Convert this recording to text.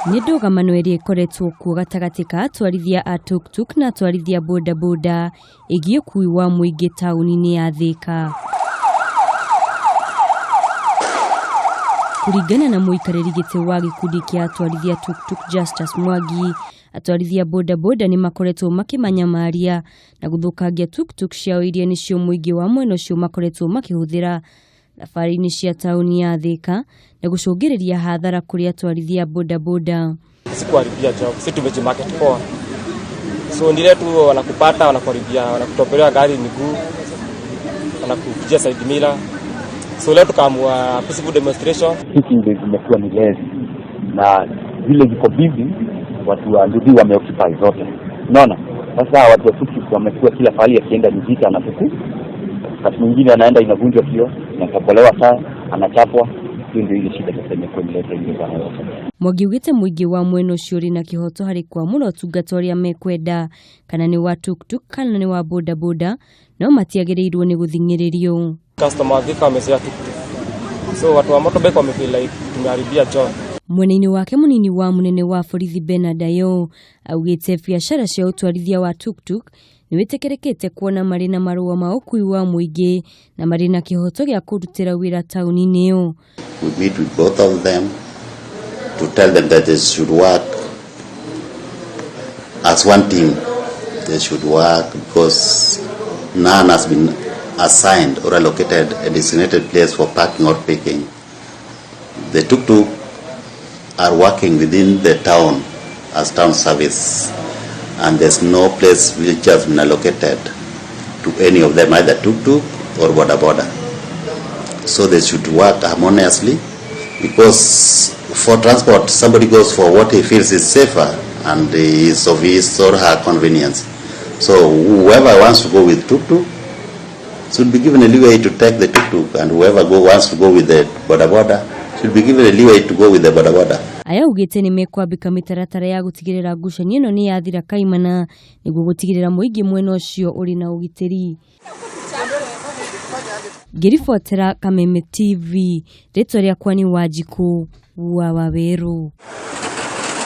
Nĩ ndũgamano ĩrĩa ĩkoretwo kuo gatagatĩ ka atwarithia a tuktuk na atwarithia bodaboda ĩgiĩ ũkui wa mũingĩ taũni-inĩ ya Thĩka. Kũringana na mũikarĩri gĩtĩ wa gĩkundi kĩa atwarithia tuktuk Justus Mwangi, atwarithia bodaboda nĩ makoretwo makĩmanyamaria na gũthũkangia tuktuk ciao iria nĩcio mũingĩ wa mwena ũcio makoretwo makĩhũthĩra thabarĩ-inĩ cia taũni ya Thĩka na gũcũngĩrĩria hathara kũrĩ atwarithia bodaboda. Si kuharibia job, si tumejimarket poa. So ni ile tu wanakupata, wanakuharibia, wanakutopelea gari miguu, wanakukujia side mirror. So leo tukaamua peaceful demonstration. Sisi ndio zimekuwa ni less na zile ziko busy, watu wa nduthi wameoccupy zote, unaona. Sasa watu wa tuktuk wamekuwa kila pahali akienda ni vita, anafuku wakati mwingine anaenda inavunjwa kio, inatobolewa taa, anachapwa. Hiyo ndio ile shida sasa imekuwa imeleta hiyo bana yote. Mwangi augĩte mũingĩ wa mwena ũcio ũrĩ na kĩhoto harĩ kwamũra ũtungata ũrĩa mekwenda, kana nĩ wa tuktuk kana nĩ wa bodaboda, no matiagĩrĩirwo nĩ gũthing'ĩrĩrio. Customer wa Thika wamezoea tuktuk. So watu wa motorbike wamefeel like tumeharibia job. Mwena-inĩ wake mũnini wa mũnene wa borithi Bernard Ayo augĩte biacara cia ũtwarithia wa tuktuk nĩ wĩtĩkĩrĩkĩte kuona marĩ na marũa ma ũkui wa mũingĩ na marĩ na kĩhoto gĩa kũrutĩra wĩra taũni-inĩ ĩyo. We meet with both of them to tell them that they should work as one team. They should work because none has been assigned or allocated a designated place for parking or picking. The tuk-tuk are working within the town as town service, and there's no place which has been allocated to any of them, either tuk-tuk or boda boda. So they should work harmoniously, because for transport somebody goes for what he feels is safer and is of his or her convenience. So whoever wants to go with tuk-tuk should be given a leeway to take the tuk-tuk, and whoever wants to go with the boda boda should be given a leeway to go with the boda boda. Aya augĩte nĩ mekwambĩka mĩtaratara ya gũtigĩrĩra ngucanio ĩno nĩ yathira kaimana nĩguo gũtigĩrĩra mũingĩ mwena ũcio ũrĩ na ũgitĩri. Ngĩribotera Kameme TV, rĩtwa rĩakwa nĩ Wanjikũ wa Wawerũ.